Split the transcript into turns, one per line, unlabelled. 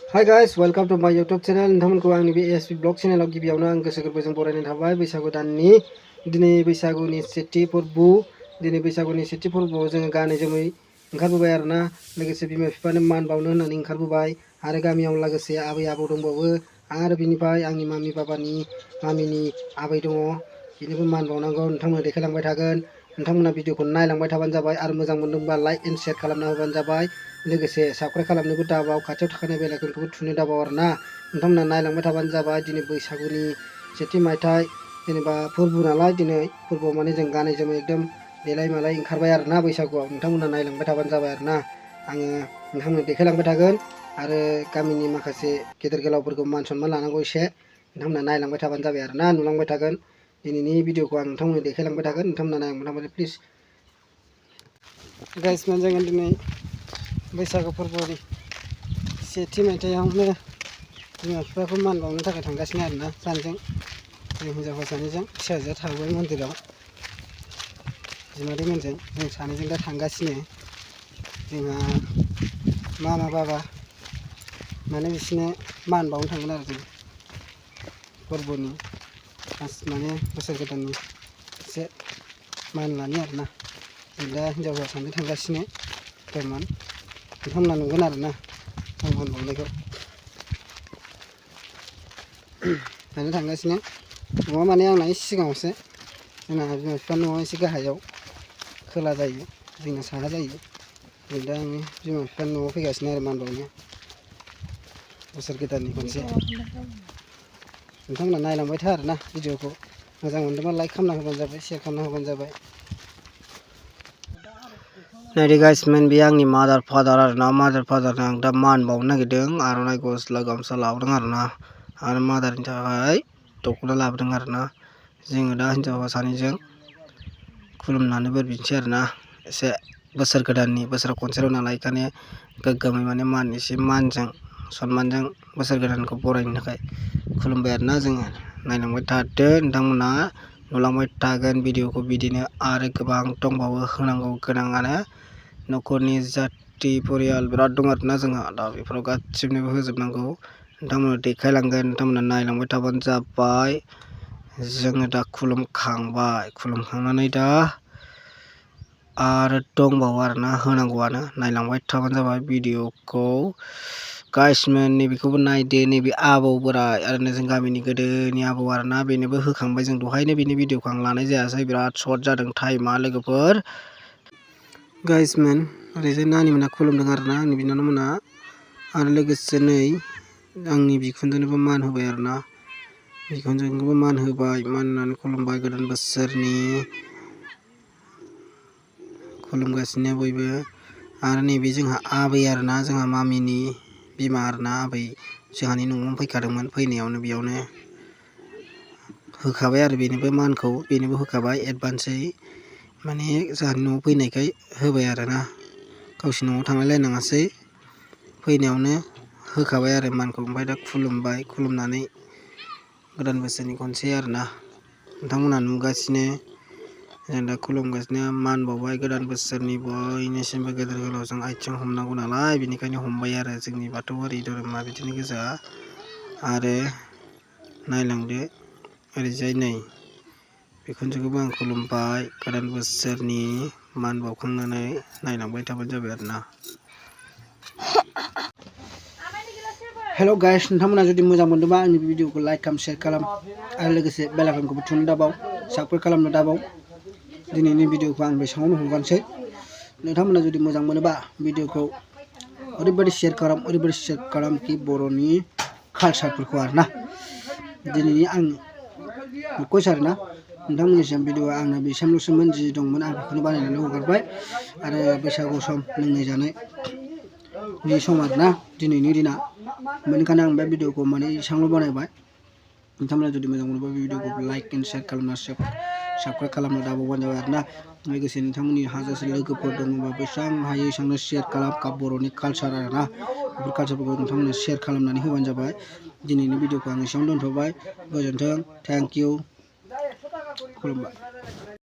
Hi guys, welcome to my YouTube channel. नोंथांमोनखौ आंनि बे ASP blog चेनेलाव गिबियावनो आं गोसो गोरबोजों बरायनाय थाबाय बैसागु दाननि दिनै बैसागुनि सेथि फोरबो दिनै बैसागुनि सेथि फोरबोआव जोङो गानै जोमै ओंखारबोबाय आरोना लोगोसे बिमा बिफानो मान बावनो होननानै ओंखारबोबाय आरो गामियाव लोगोसे आबै आबौ दंबावो आरो बिनिफ्राय आंनि मामि बाबानि मामिनि आबै दङ बिनोबो मान बावनांगौ नोंथांमोना देखायलांबाय थागोन नोंथांमोना भिडिअखौ नायलांबाय थाबानो जाबाय आरो मोजां मोनदोंबा लाइक एन्ड शेयार खालामना होबानो जाबाय लोगोसे साबस्क्राइब खालामनोबो दाबाव खाथियाव थाखानाय बेल आइकनखौबो थुनो दाबाव आरोना नोंथांमोना नायलांबाय थाबानो जाबाय दिनै बैसागुनि सेथि मायथाइ जेनेबा फोरबो नालाय दिनै फोरबोआव माने जों गानै जोमै एकदम देलाय मालाय ओंखारबाय आरोना बैसागुआव नोंथांमोना नायलांबाय थाबानो जाबाय आरोना आङो नोंथांमोननो देखायलांबाय थागोन आरो गामिनि माखासे गेदेर गोलावफोरखौ मान सनमान लानांगौ एसे नोंथांमोना नायलांबाय थाबानो जाबाय आरोना नुलांबाय थागोन दिनैनि भिडिअखौ आं नोंथांमोननो देखायलांबाय थागोन नोंथांमोना नायलांबाय थाबानो प्लिज गाइस जोङो दिनै बैसागु फोरबोनि सेथि मायथाइयावनो बिमा बिफाखौ मान बावनो थाखाय थांगासिनो आरोना सानैजों जों हिनजावफोर सानैजों फिसाजोआ थाबाय मन्दिराव बिमादैमोनजों जों सानैजों दा थांगासिनो जोंहा मामा बाबा माने बिसोरनो मान बावनो थांगोन आरो जों फोरबोनि माने बोसोर गोदाननि एसे मान लानो आरोना जों दा हिनजावफोर सानैजों थांगासिनो फोरमान नोंथांमोना नुगोन आरोना आं मान बावनायखौ दानो थांगासिनो न'आ माने आंना एसे सिगाङावसो जोंना बिमा बिफा न'आ एसे गाहायाव खोला जायो जोंना साहा जायो जों दा आङो बिमा बिफानि न'आव फैगासिनो आरो मान बावनो बोसोर गोदाननि खनसे नोंथांमोना नायलांबाय था आरोना भिडिअखौ मोजां मोनदोंबा लाइक खालामना होबानो जाबाय शेयार खालामना होबानो जाबाय नायदो गाइस बे आंनि मादार फादार आरोना मादार फादारनो आं दा मान बावनो नागिरदों आर'नाइ गस्ला गामसा लाबोदों आरोना आरो मादारनि थाखाय दख'ना लाबोदों आरोना जोङो दा हिनजाव सानैजों खुलुमनानै बोर बिनोसै आरोना एसे बोसोर गोदाननि बोसोराव खनसेल' नालाय बेखायनो गोग्गोमै माने मान एसे मानजों सनमानजों बोसोर गोदानखौ बरायनो थाखाय खुलुमबाय आरोना जोङो नायलांबाय थादो नोंथांमोना नुलांबाय थागोन भिडिअखौ बिदिनो आरो गोबां दंबावो होनांगौ गोनाङानो न'खरनि जाथि परियाल बिराद दं आरोना जोंहा दा बेफोराव गासिबनोबो होजोबनांगौ नोंथांमोना देखायलांगोन नोंथांमोना नायलांबाय थाबानो जाबाय जोङो दा खुलुमखांनानै दा आरो दंबावो आरोना होनांगौआनो नायलांबाय थाबानो जाबाय भिडिअखौ गाइस नैबेखौबो नायदो नैबे आबौ बोराय आरो जों गामिनि गोदोनि आबौ आरोना बेनोबो होखांबाय जों दहायनो बेनि भिडिअखौ आं लानाय जायासै बिराद सर्ट जादों टाइमा लोगोफोर गाइस ओरैजाय नानिमोना खुलुमदों आरोना आंनि बिनानावमोना आरो लोगोसे नै आंनि बिखुनजोनोबो मान होबाय आरोना बिखुनजोनोबो मान होबाय मान होनानै खुलुमबाय गोदान बोसोरनि खुलुमगासिनो बयबो आरो नैबे जोंहा आबै आरोना जोंहा मामिनि बिमा आरोना आबै जोंहानि न'आवनो फैखादोंमोन फैनायावनो बेयावनो होखाबाय आरो बेनोबो मानखौ बेनोबो होखाबाय एडभान्सै माने जोंहानि न'आव फैनायखाय होबाय आरोना गावसिनि न'आव थांलायलायनाङासै फैनायावनो होखाबाय आरो मानखौ ओमफ्राय दा खुलुमबाय खुलुमनानै गोदान बोसोरनि खनसे आरोना नोंथांमोना नुगासिनो जों दा खुलुमगासिनो मान बावबाय गोदान बोसोरनि बयनिसिमबो गेदेर गोलावजों आथिं हमनांगौ नालाय बेनिखायनो हमबाय आरो जोंनि बाथौआरि धोरोमा बिदिनो गोजा आरो नायलांदो ओरैजाय नै बिखुनजोखौबो आं खुलुमबाय गोदान बोसोरनि मान बावखांनानै नायलांबाय थाबानो जाबाय आरोना हेल' गाइस नोंथांमोना जुदि मोजां मोनदोंबा आंनि भिडिअखौ लाइक खालाम शेयार खालाम आरो लोगोसे बेल आइकनखौबो थुनो दाबाव साबस्क्राइब खालामनो दाबाव दिनैनि भिडिअखौ आं बेसेबांनो हगारनोसै नोंथांमोना जुदि मोजां मोनोबा भिडिअखौ ओरैबायदि शेयार खालाम कि बर'नि कालसारफोरखौ आरोना दिनैनि आं रिकुवेस्ट आरोना नोंथांमोननिसिम भिडिअआ आंना बेसेबांल'सोमोन जि दंमोन आं बेखौनो बानायनानै हगारबाय आरो बैसागु सम लोंनाय जानायनि सम आरोना दिनैनि दिना बेनिखायनो आं बे भिडिअखौ माने एसेबांल' बानायबाय नोंथांमोना जुदि मोजां मोनोबा बे भिडिअखौ लाइक एन्ड शेयार खालामना साबस्क्राइब खालामना दाबावबानो जाबाय आरोना लोगोसे नोंथांमोननि हाजासे लोगोफोर दङबा बेसेबां हायो एसेबांनो शेयार खालाम बर'नि कालसार आरोना बेफोर कालसारफोरखौ नोंथांमोना शेयार खालामनानै होबानो जाबाय दिनैनि भिडिअखौ आं एसेयावनो दोनथ'बाय गोजोन्थों थेंक इउ खुलुमबाय।